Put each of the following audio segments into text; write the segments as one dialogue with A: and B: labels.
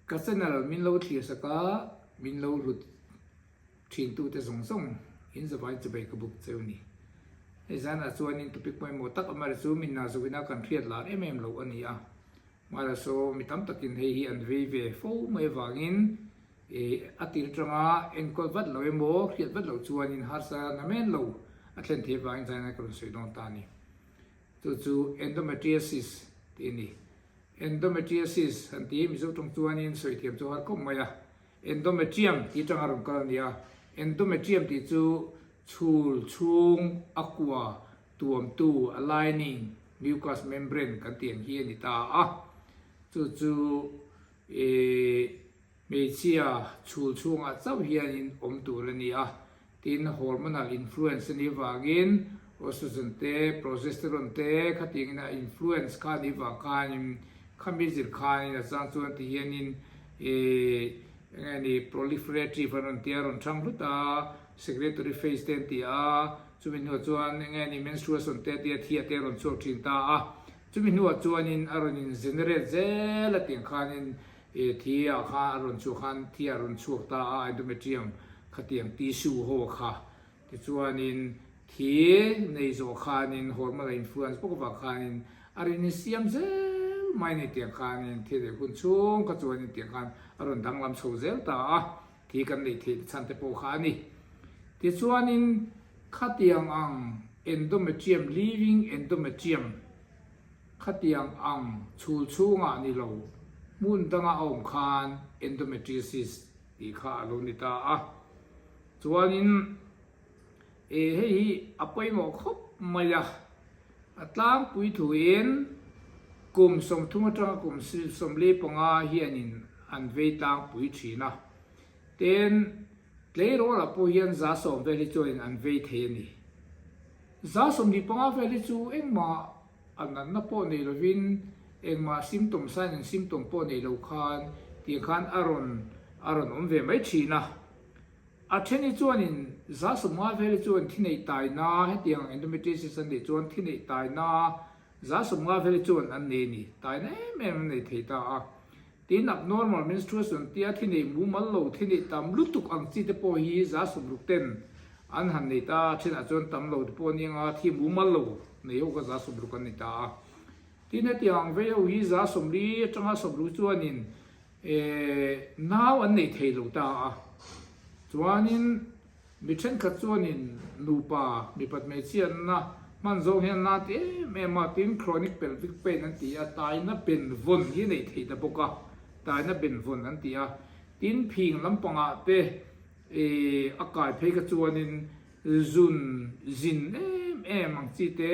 A: Ka channel min lo thlir sak a, min lo hlut thin tute zawng zawng in zavain chibai ka buk cheu ni. Hei zanah chuanin topic pawimawh tak amah chu min na zawina kan hriat lar em em lo a ni a. Mahse mi tam takin hei hi an vei ve fo mai avangin a tir atanga enkawl vat lo emaw hriat vat loh chuanin harsa na men lo a thlen theih avangin zaina ka rawn sawi dawn ta a ni. Chu chu endometriosis tih a ni. Endometriosis han tih Mizo tawng chuanin sawi thiam chu har khawp mai a. Endometrium tih atanga rawn kal a ni a. Endometrium tih chu chhul chhung a kua tuamtu, a lining, mucous membrane kan tih ang hi a ni ta a. Chu chu ih hmeichhia chhul chhungah chauh hianin awm tur a ni a. Tin, hormonal influence a nih vangin oestrogen te, progesterone te khatiangin a influence kha a nih vang khanin khami zir khanin a chang chuan ti hianin ih eng nge ni proliferative an rawn ti a, rawn thang hlut a, secretory phase te an ti a, chumi hnuah chuan eng nge ni menstruation te a ti a, thia te a rawn chhuak thin ta a, chumi hnuah chuanin a rawn in generate zel a tiang khanin ih thi ah khan a rawn chhuah khan thi a rawn chhuak ta a, endometrium Khatiang tissue ho kha tichuanin thi nei zawh khanin hormonal influence bawk avang khanin a rawn insiam zel mai ni tiang khanin thi neih hun chhung kha chuanin tiang khan a rawn danglam chho zel ta a, thi kan neih theih chhan te pawh kha a ni. Tichuanin khatiang ang endometrium, living endometrium, khatiang ang chhul chhungah ni lo hmun danga a awm khan endometriosis tih kha a lo ni ta a. Chuanin e hei hi a pawimawh khawp mai a, a tlangpui thuin kum 30 atanga kum 45 hianin an vei tlangpui thin a. Tin, tleirawlah pawh hian 110 vel hi chuanin an vei thei a ni. 25 vel hi chu engmah A natna pawh nei lovin engmah symptom, sign and symptom pawh nei lo khan tiang khan a rawn a rawn awm ve mai thin a. A then hi chuanin 90 vel hi chuan thi neih taina hetiang ang endometriosis an neih chuan thi neih taina 90 vel hi chuan an nei a ni. Taina em em an nei thei ta a. Tin, abnormal menstruation tia thi neih mumal lo, thi neih tam lutuk ang chi te pawh hi 60 ten an han nei ta a, thenah chuan tam lo te pawh a ni anga thi mumal lo nei ho kha 60 an ni ta a. Tin, hetiang ang vei ho hi 40 atanga 60 chuanin nau an nei thei lo ta a. Chuanin. Mi thenkhat chuanin nupa mipat hmeichhiatna hman zawng hian na ti em em a, tin chronic pelvic pain an ti a, taina benvawn hi a neih theih ta bawk a, taina benvawn an ti a, tin phing lampangah te ih a kai phei kha chuanin zun zin em em ang chi te,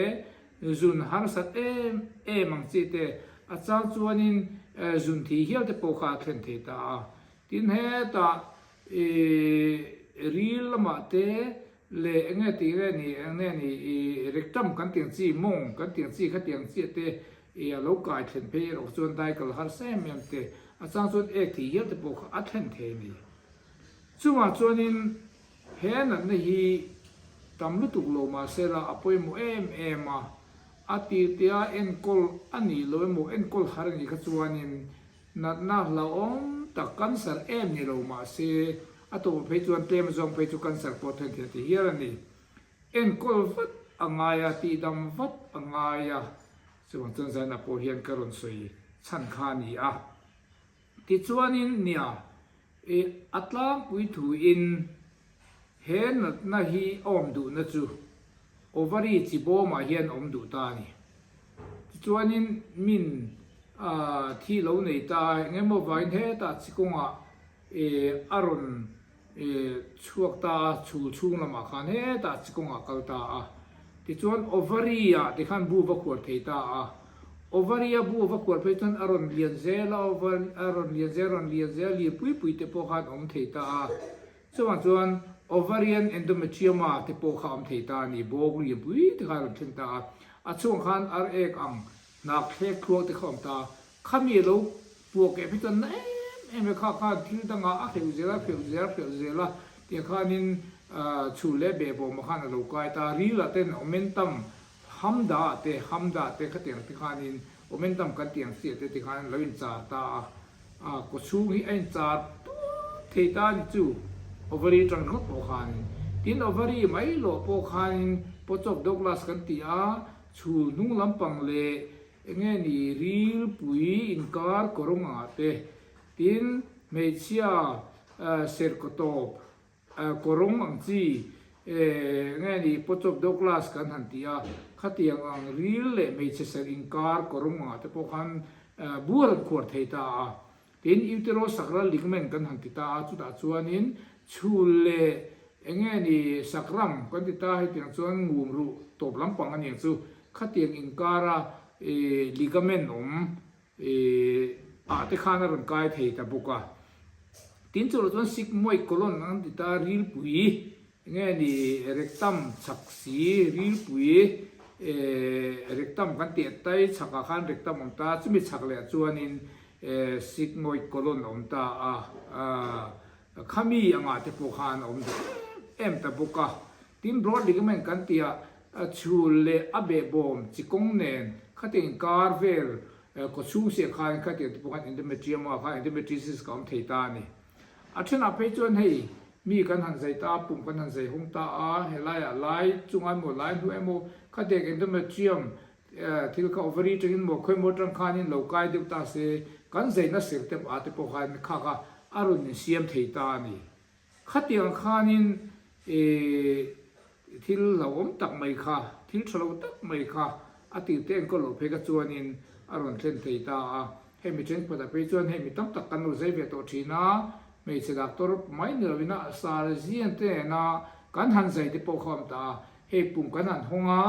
A: zun harsat em em ang chi te, a chang chuanin zun thih hial te pawh kha a thlen thei ta a, tin hetah I ril lamah te leh eng nge tih nge ni eng nge ni i rectum kan tiang chi mawng kan tiang chi khatiang chiah te i a lo kai thlen phei erawh chuan dai kal harsa em em te a chang chuan ek thih hial te pawh kha a thlen thei a ni. Chungah chuanin he natna hi tam lutuk lo mahse la a pawimawh em em a, a tirtea enkawl a nih lo emaw enkawl har a nih kha chuanin Natna hlauhawm tak cancer em ni lo mahse a tawp phei chuan tlem zawng phei chu cancer pawh then thei a ti hial a ni. Enkawl vat a ngai a, tihdam vat a ngai a, chuvang chuan Zaina pawh hian ka rawn sawi chhan kha a ni a. Tichuanin nia i a tlangpui thuin He natna hi a awm duhna chu ovary chi bawmah hian a awm duh ta a ni. Tichuanin min thi lo nei ta a, eng emaw vangin hetah chi kawngah a rawn chhuak ta a, chhul chhung lamah khan hetah chi kawngah a kal ta a. Tichuan ovary ah tikhan bu va khuar thei ta a, ovary a bu va khuar phei chuan a rawn lian zel a, a rawn lian zel a rawn lian zel a, lir pui pui te pawh khan a awm thei ta a. Chuvang chuan ovarian endometrioma te pawh kha a awm thei ta a ni, bawk lian pui te kha a rawn thleng ta a, a chhungah khan ar ek ang hnak thlek thluak te kha a awm ta a, khami a lo puah keh phei chuan na em em e kha khan thil dangah a hreuh zel a, hreuh zel a, hreuh zel a, tiang khanin chhul leh behbawmah khan a lo kai ta a, ril ah ten omentum hamda ah te, hamda te khatiang te khanin omentum kan tiang chiah te tikhan lo inchar ta a. Kawchhung hi a inchar tut thei ta a ni chu ovary atang ringawt pawh khanin. Tin, ovary mai loh pawh khanin pouch of Douglas kan ti a, chhul hnung lampang leh enge ni rilpui inkar kawrawng angah te, tin hmeichhia serkaw tawp Kawrawng ang chi nge ni pouch of Douglas kan han ti a, khatiang ang ril leh hmeichhe serh inkar kawrawng angah te pawh khan buar an khuar thei ta a. Tin, uterosacral ligament kan han ti ta a, chutah chuanin chhul leh enge ni sacrum kan ti ta, hetiang chuan ngum ruh tawp lampang a niang chu, khatiang inkara ligament awm ah te khan a rawn kai thei ta bawk a. Tin chawlh chuan sigmoid colon an ti ta, rilpui nge ni rectum chhak si rilpui rectum kan tih tai chhak ah khan rectum awm ta, chumi chhak leh ah chuanin sigmoid colon a awm ta a, khami angah te pawh khan a awm duh em em ta bawk a. Tin broad ligament kan tih ah chhul leh a behbawm chi kawng nen khatiang inkar vel kawchhung siah khan khatiang te pawh khan endometrioma khan endometriosis ka awm thei ta a ni. A thenah phei chuan hei mi kan han zai ta a, pum kan han zai hung ta a, helaiah lai chunga emaw lai hnu emaw khatiang endometrium thil kha ovary tangin maw khawimaw atang khanin lo kai deuh ta se kan zaina ser te ah te pawh khan kha kha a rawn insiam thei ta a ni. Khatiang khanin thil hlauhawm tak mai kha, thil tha lo tak mai kha a tirte enkawl loh phei kha chuanin a rawn thlen thei ta a. Hei mi thenkhatah phei chuan hei mi tam tak kan lo zai ve tawh thin a, hmeichhe doctor mai ni loin a sarzian te nena kan han zai te pawh kha a awm ta a. Hei pum kan han hawng a,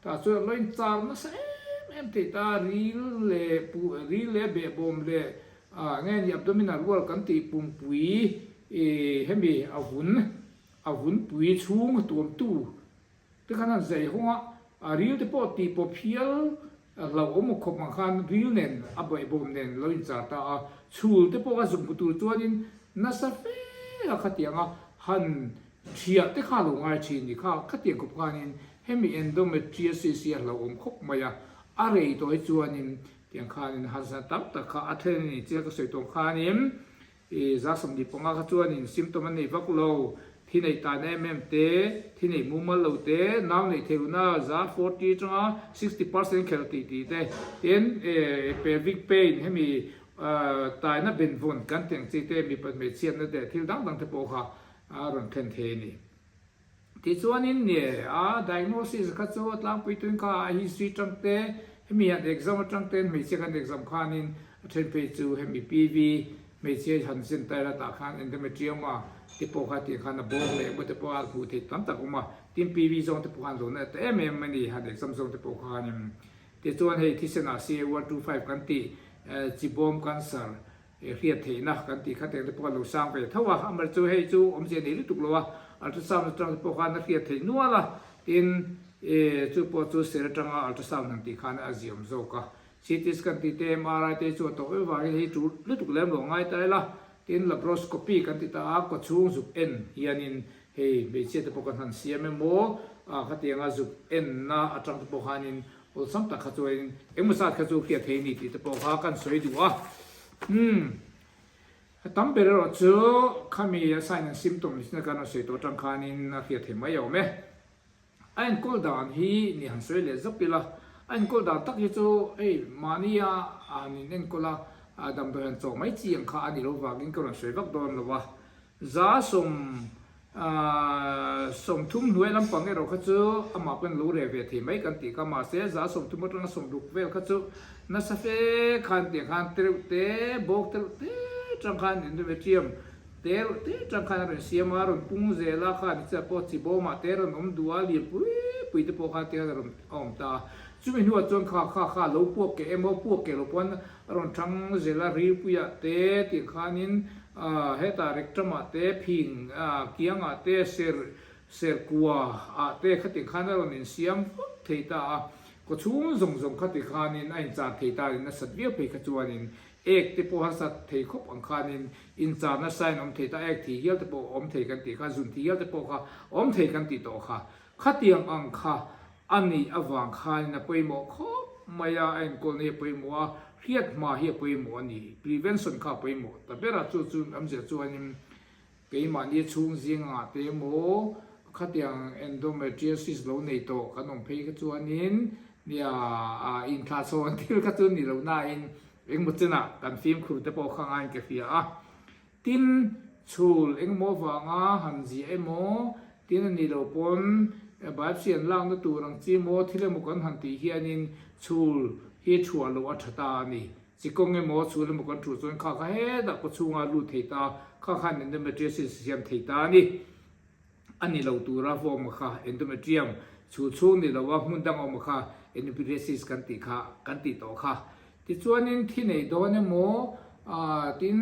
A: tah chuan a lo inchar nasa em em thei ta a, ril leh ril leh behbawm leh nge ni abdominal wall kan tih pumpui I hemi a vun, a vunpui chhung a tuamtu te khan an zai hawng a, a ril te pawh tih pawp hial hlauhawm a khawp ang khan ril nen a bawihbawm nen lo inchar ta a, chhul te pawh a zuk hmu tur chuanin nasa fe a khatiang a han thiah te kha lo ngai thin ni kha, khatiang khawp khanin hemi endometriosis hi a hlauhawm khawp mai a, a rei tawh hi chuanin tiang khanin harsatna tam tak kha a thlen a ni chiah ka sawi tawh khanin I 25 kha chuanin symptom an nei vak lo, thi neih tan em em te, thi neih mumal lo te, nau neih theih lohna 40 atanga 60% khelh tih tih te, tin pelvic pain hemi taina benvawn kan tih ang chi te, mipat hmeichhiatna te thil dang dang te pawh kha a rawn thlen thei a ni. Tichuanin nge a diagnosis kha chu a tlangpui tuin kha a history tang te, hemi han exam atang ten hmeichhia kan exam khanin a then phei chu hemi PV hmeichhia han zen tai la tah khan endometrioma te pawh kha tih khan a bawng leh emaw te pawh a hmuh theih tam tak a awm a, tin PV zawng te pawh khan zawhna ta em em a ni han exam zawng te pawh khanin. Tichuan hei thisen ah CA125 kan tih chibawm cancer He hriat theihna kan tih kha teng te pawh a lo sang ve tho a, amah chu hei chu awmzia nei lutuk lo a, ultrasound atang te pawh khan a hriat theih nual a, tin chu pawh chu ser atanga ultrasound han tih khan a ziawm zawk a, CT scan tih te MRI te chu a tawh vek vangin hei tul lutuk lem lo ngai ta ila, tin laparoscopy kan ti ta a, kawchhung zuk en hianin hei hmeichhia te pawh kan han siam emaw khatianga zuk enna atang te pawh khanin Awlsam tak kha chuanin engmaw zat kha chu hriat thei a ni tih te pawh kha kan sawi duh a. Umm, a tam ber erawh chu khami a sign and symptom ni chin a kan rawn sawi tawh atang khanin a hriat thei mai a awm e. A enkawl dan hi ni han sawi leh zauh ila, a enkawl dan tak hi chu hei mahnia han in enkawl a, damdawi han chawh mai chi ang kha a ni lo vangin ka rawn sawi vak dawn lo a. 30 hnuai lampang erawh kha chu amah pawn lo reh ve thei mai kan tih kha, mahse 30 atanga 60 vel kha chu nasa fe khan tiang khan tereuh te, bawk tereuh te tang khan endometrium tereuh te tang khan a rawn siam a, a rawn pung zel a, kha ni chiah pawh chi bawmah te rawn awm duh a, lian pui pui te pawh khan tiang a rawn awm ta a, chumi hnuah chuan kha kha kha lo puak keh emaw puak keh lo pawn a rawn thang zel a, rilpuiah te tiang khanin Hetah Rekṭamah te, Phing kiangah te, Ser Serkua ah te khati khan a rawn insiam vak thei ta a, kawchhung zawng zawng khati khanin a inchar thei ta in a sat viau phei kha chuanin ek te pawh harsat thei khawp ang khanin inchar nasa in awm thei ta, ek thi hial te pawh awm thei kan tih kha, zun thi hial te pawh kha awm thei kan tih tawh kha. Khatiang ang kha a nih avang khanin a pawimawh khawp mai a, a enkawlna hi a pawimawh a, hriat hma hi a pawimawh a ni. Prevention kha a pawimawh ta ber a, chu chu awmzia chuanin keimahni chhung zingah te emaw khatiang endometriosis lo nei tawh kan awm phei kha chuanin nia inthlahchhawn thil kha chu ni lo nain engemaw chenah kan fimkhur te pawh kha ngaiin ka hria a. Tin, chhul engemaw vanga han ziah emaw, tin a nih loh pawn biopsy an lakna tur ang chi emaw thil emaw kan han tih hianin chhul hi thuah loh a tha ta a ni. Chi kawng emaw chhul emaw kan thuh chuan kha kha hetah kaw chhunga lut thei ta, kha khan endometriosis a siam thei ta a ni. A ni lo tura vawm kha endometrium chhul chhung ni loa hmun dang awm kha endometriosis kan tih kha kan tih tawh kha. Tichuanin thi nei dawn emaw tin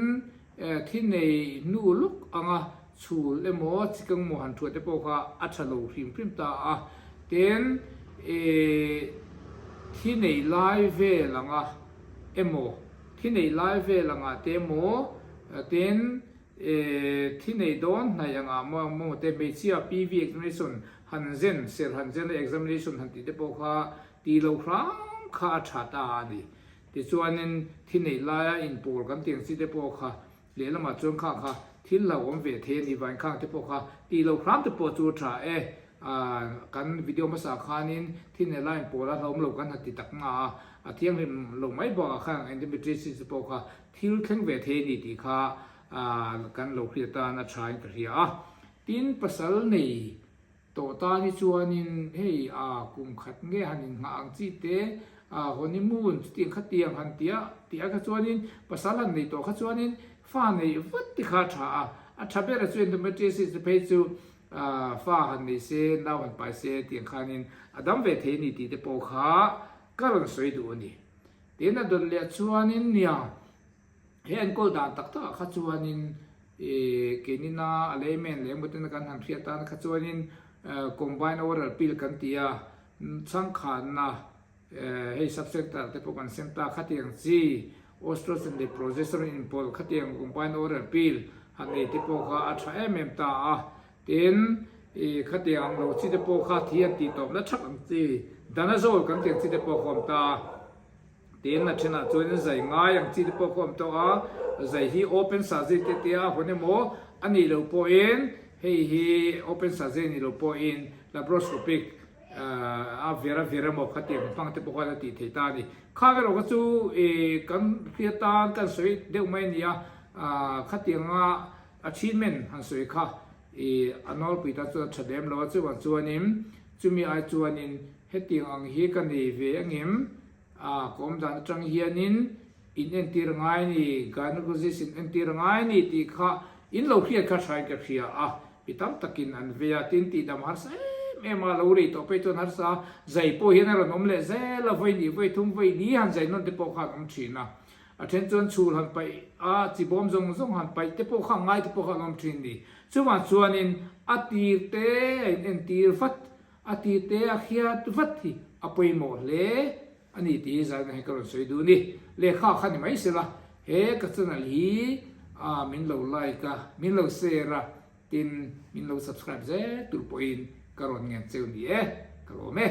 A: thi nei hnu luk anga chhul emaw chikang maw han thuah te pawh kha a tha lo hrim hrim ta a. Tin thi nei lai vel anga emaw thi nei lai vel anga te emaw tin E, thi nei dawn hnaih ang ah maw maw te hmeichhia PV examination han zen, ser han zen a examination han tih te pawh kha tih loh hram kha a tha ta a ni. Tichuanin thi neih laia inpawl kan tih ang chi te pawh kha lehlamah chuan kha kha thil hlauhawm ve thei a ni vangin khang te pawh kha tih loh hram te pawh chu a tha e. Kan video hmasa khanin thi neih lai inpawl a hlauhawm lo kan han ti tak na a, a thianghlim lo mai bakah khan endometriosis te pawh kha Thil thleng ve thei a ni tih kha kan lo hriat tan a thain ka hria a. Tin, pasal nei tawh tan hi chuanin hei a kum khat nge han inngah ang chi te, honeymoon chutiang khatiang han tia tih ah kha chuanin pasal han nei tawh kha chuanin fa neih vat te kha a tha a. A tha ber a chu endometriosis te phei chu fa han nei se, nau han pai se tiang khanin a dam ve thei a ni tih te pawh kha ka rawn sawi duh a ni. Tin a dawt leh chuanin nia, he enkawl dan tak takah kha chuanin ih keinina a layman leh emaw tena kan han hriat tan kha chuanin combine oral pill kan ti a, chhangkhanna hei sub center te pawh kan sem ta khatiang chi oestrogen leh progesterone inpawlh khatiang combine oral pill han nei te pawh kha a tha em em ta a, tin ih khatiang ang lo chi te pawh kha thi an tih tawpna thak ang chi danazol kan tih ang chi te pawh kha awm ta a. Tin, a thenah chuanin zai ngai ang chi te pawh kha awm tawh a, zai hi open surgery te tia a hawn emaw a nih loh pawhin hei hi open surgery nih loh pawhin laparoscopic a vir a vir emaw khatiang hmang te pawh khan a tih theih ta a ni. Khang erawh kha chu ih kan hriat tan kan sawi deuh mai a ni a, khatianga a treatment han sawi kha ih a nawlpui tan chuan a tha lem lo a, chuvang chuanin chumi ai chuanin Hetiang ang hi ka nei ve angem? A ka awm dan atang hianin in entir ngai ni, gynecologist in entir ngai ni tih kha in lo hriat kha hrain ka hria a, mi tam takin an vei a, tin tihdam harsa em em a, lo rei tawh phei chuan harsa a, zai pawh hian a rawn awm leh zel a, vawi nih vawi thum vawi li han zai nawn te pawh khan awm thin a, a then chuan chhul han paih a, chi bawm zawng zawng han paih te pawh kha ngai te pawh kha an awm thin ni. Chuvang chuanin a tir te a in entir vat A ti te a hriat vat hi a pawimawh hle a ni tih zaina hi ka rawn sawi duh a ni. Lehkha kha ni mai sela, he ka channel hi a min lo like a, min lo share a, tin min lo subscribe zel tur pawhin ka rawn ngen cheu ni e, ka lawm e.